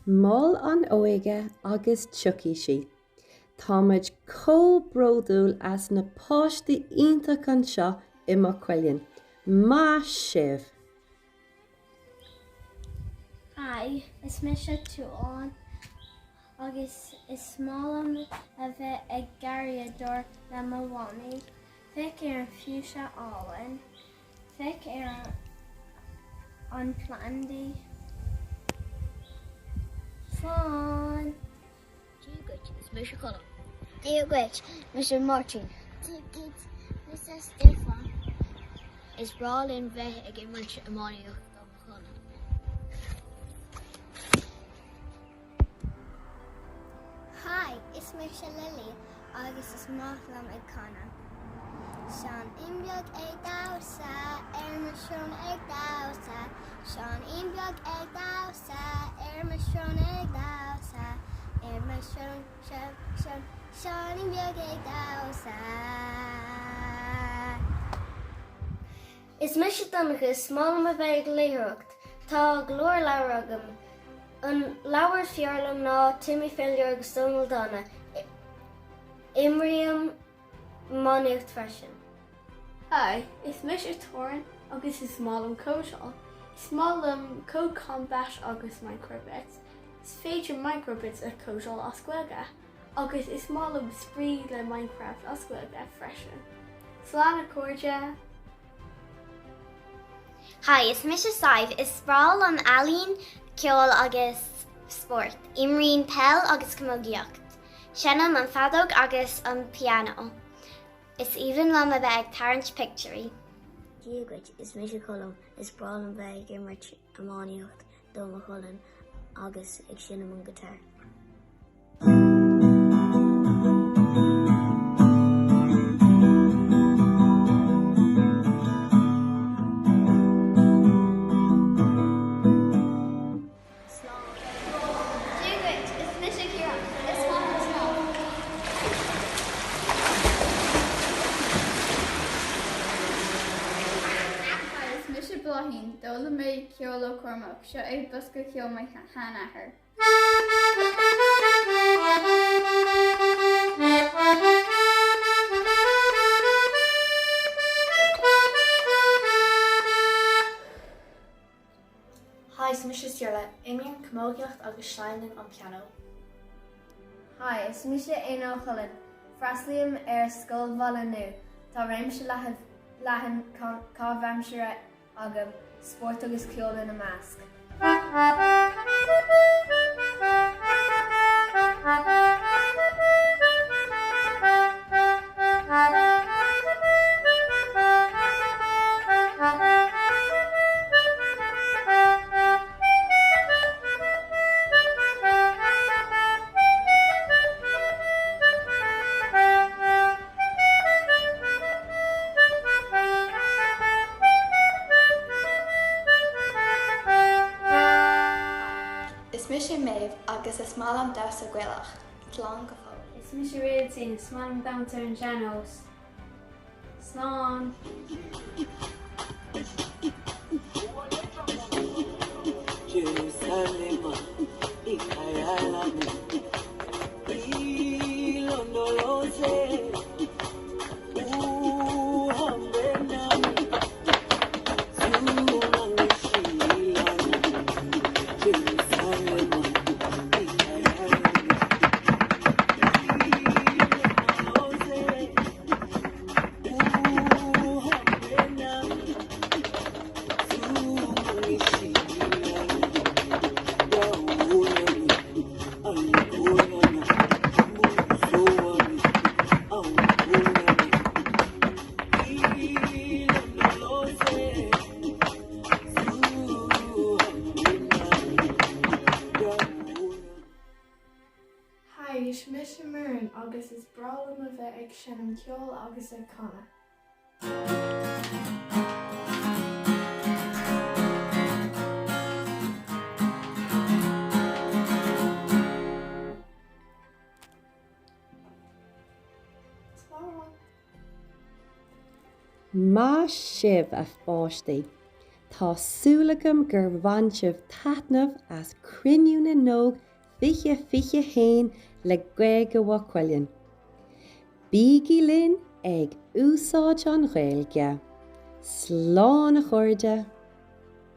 Mol an óige agus tiocfaidh sí. Táimid chomh bródúil as na páistí iontach anseo i Maigh Cuilinn. Maith sibh! Hi, is mise Tuán agus is maith liom a bheith ag garraíodóireacht le mo mhamaí. Féach ar an fuchsia álainn. Féach ar an plandaí. Slán! Dia dhuit, is mise Colm. Dia dhuit, mise Máirtín. Dia dhuit, mise Stiofán. Is breá linn bheith ag imirt iománaíocht do mo chlann. Hi, is mise Lily agus is maith liom ag canadh. Seáinín beag ag damhsa ar mo shrón ag damhsa, Seáinín beag ag damhsa ar mo shrón ag damhsa, ar mo shrón, shrón, shrón, Seáinín beag ag damhsa. Is mise Donncha, is maith liom a bheith ag léitheoireacht. Tá go leor leabhar agam. An leabhar is fearr liom ná Timmy Failure agus Dónal Dána. Imrím iománaíocht freisin. Hi, is mise Torin agus is maith liom cóiseáil. Is maith liom Code Combat agus Microbits. Is féidir Microbits a chóiseáil as Gaeilge. Agus is maith liom spraoi le Minecraft as Gaeilge freisin. Slán a chairde! Hi, is mise Sadhbh. Is breá liom ealaín, ceol agus spórt. Imrím peil agus camógaíocht. Seinnim an feadóg agus an pianó. Is aoibhinn liom a bheith ag tarraingt pictiúirí. Dia dhuit, is mise Colm. Is breá liom bheith ag imirt iománaíocht do mo chlann agus ag seinm an guitar. Dia dhuit, is mise Ciarán. Is maith liom snámh. Hi, is mise Bláithín. D'fhoghlaim mé ceol ó Cormac. Seo é bosca ceoil mo sheanathair. Hi, is mise Síle. Imrím camógaíocht agus seinnim an pianó. Hi, is mise Éanna Ó Cuilinn. Freastalaím ar Scoil Bhaile Nua. Tá réimse leathan caitheamh aimsire agam, spórt agus ceol ina measc. Is mise Méabh agus is maith liom damhsa Gaelach. Slán go fóill. Is mise Réiltín, is maith liom damhsa ar an sean-nós. Slán! Jerusalema ikhaya lami ilondoloze uhambe nami zungangishilana Jerusalema ikhaya lami ilondoloze uhambe nami Hi, is mise Muireann agus is breá liom a bheith ag seinm ceoil agus ag canadh. Maith sibh, a pháistí! Tá súil agam gur bhain sibh taitneamh as Cruinniú na nÓg 2021 le Gaeilge Mhaigh Cuilinn. Bígí linn ag úsáid an Ghaeilge! Slán a chairde!